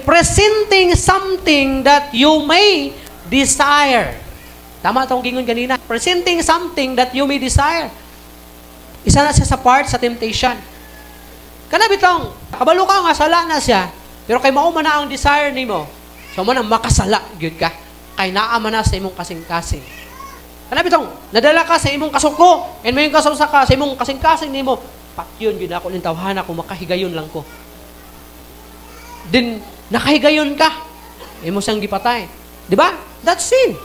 Presenting something that you may desire. Tama atong gingon ganina. Presenting something that you may desire. Isa na siya sa part sa temptation. Kana bitong, kabalo ka nga sala na siya, pero kay mao man na ang desire nimo. So mo na makasala gyud ka. Kay naa man na sa imong kasing-kasing. Kana bitong, nadala ka sa imong kasuko, and may kasausa ka sa imong kasing-kasing nimo. Patyon gyud ako ning tawhana kung makahigayon lang ko. Din nakahigayon ka. Imo siyang gipatay. Di ba? That's sin.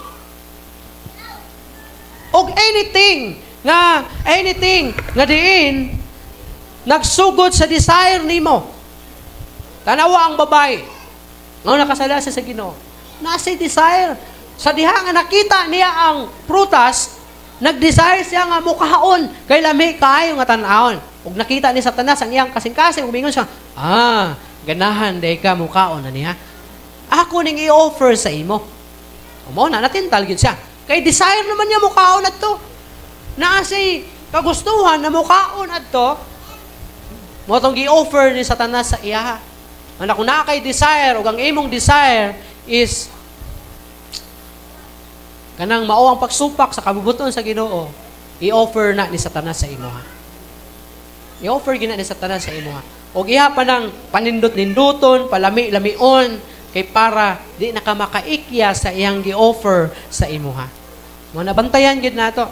Og anything nga diin nagsugod sa desire nimo. Tanawa ang babae. Nga nakasala siya sa Ginoo. Nasa desire. Sa diha nga nakita niya ang prutas, nag-desire siya nga mukaon kay lami kaayo nga tan-awon. Ug nakita ni Satanas ang iyang kasing-kasing, ug mingon siya, "Ah, ganahan day ka mukaon na niya. Ako ning i-offer sa imo." Mao na natintal gyud siya. Kay desire naman niya mukaon adto. Naa siya'y kagustuhan na mukaon adto. Mao tong gi-offer ni Satanas sa iya. Ana kung naa kay desire ug ang imong desire is kanang mao ang pagsupak sa kabubut-on sa Ginoo, i-offer na ni Satanas sa imo ha. I-offer gina ni Satanas sa imo ha. Og iha pa nang panindot-ninduton, palami-lamion, kay para di na ka makaikya sa iyang gi-offer sa imo ha. Mo nabantayan gid nato.